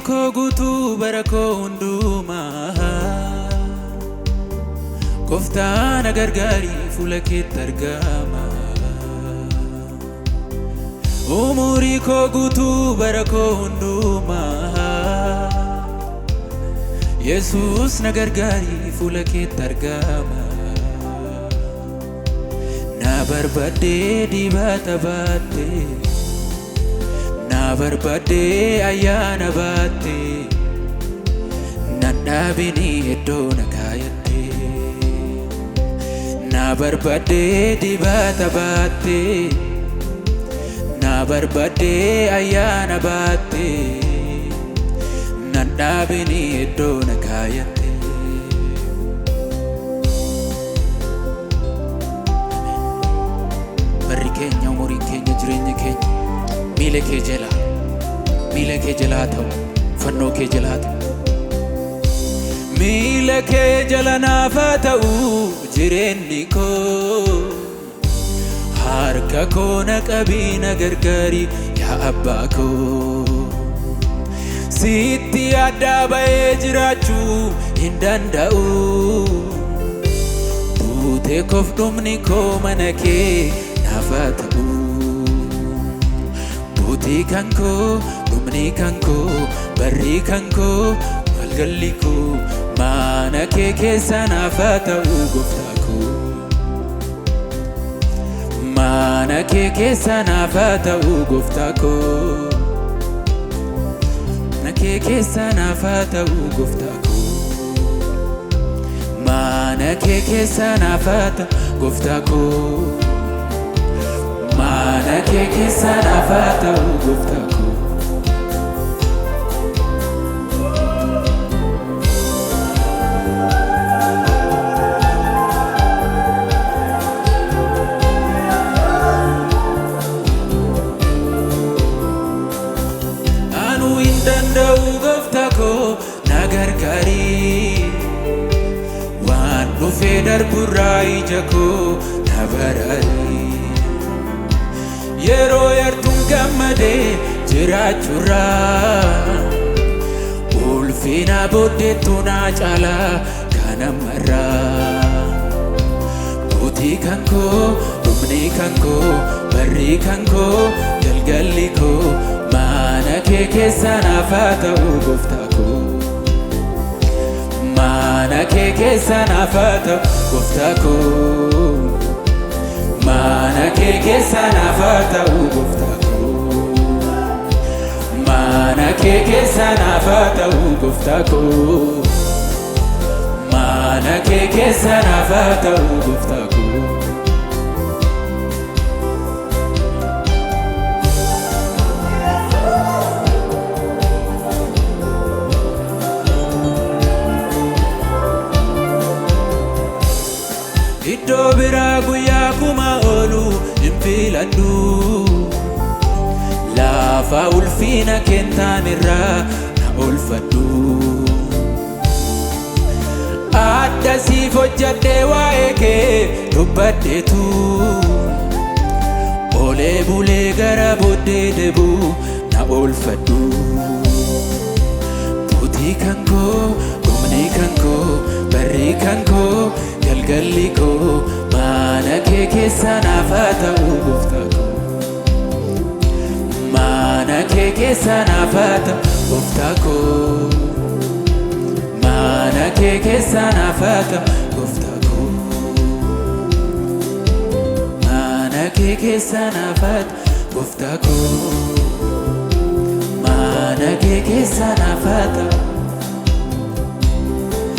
Koo guutuu, bara koo hundumaa, Gooftaa na gargaarii, fuula keetti argama. Umurii koo guutuu, bara koo hundumaa, Yesuus na gargaarii, fuula keetti argama. Na barbaaddee dibata baattee, na barbaaddee ayyaana baattee, nan dhaabinii iddoo na kaayattee. Na barbaaddee dibata baattee, na barbaaddee ayyaana baattee, nan dhaabinii iddoo na kaayattee. Barri keenya, umuriin keenya, jireenyi keenya miila kee jala, miila kee jalaa ta'u, fannoo kee jalaa ta'u. Miila kee jala naaf haa ta'u jireenyi koo. Harka koo na qabii, na gargaari, yaa abbaa koo. Sitti adda ba'ee jiraachuu hin danda'u. Buutee koof dhumni koo mana kee naaf haa ta'u. Buutii kan koo, dhumni kan koo, barri kan koo, galgalli koo mana kee keessa naaf haa ta'u, gooftaa koo. Mana kee keessa naaf haa ta'u, gooftaa koo. Mana kee keessa naaf haa ta'u, gooftaa koo. Mana kee keessa naaf haa ta'u, gooftaa koo. Mana kee keessa naaf haa ta'u, gooftaa koo. Anuu hin danda'u, gooftaa koo, na gargaari. Waan dhufee darburraa ija koo na baraari. Yeroo yartuun gammadee jiraachuurraa, ulfina booddeettu naa caalaa kan ammarraa. Buutii kan koo, dhumni kan koo, barri kan koo, galgalli koo mana kee keessa naaf haa ta'u, gooftaa koo. Mana kee keessa naaf haa ta'u, gooftaa koo. Mana kee keessa naaf haa ta'u, gooftaa koo. Mana kee keessa naaf haa ta'u, gooftaa koo. Mana kee keessa naaf haa ta'u, gooftaa koo. Iddoo biraa guyyaa 1000 oolu hin filadhu. Lafa ulfina kentaan irraa na oolfadhu. Adda siif hojjadhee, waa'ee kee dubbadheetu, olee bulee gara booddee deebuu na oolfadhu. Buutii kan koo, dhumni kan koo, barri kan koo, galgalli koo mana kee keessa naaf haa ta'u, gooftaa koo. Mana kee keessa naaf haa ta'u, gooftaa koo. Mana kee keessa naaf haa ta'u, gooftaa koo. Mana kee keessa naaf haa ta'u, gooftaa koo. Mana kee keessa naaf haa ta'u.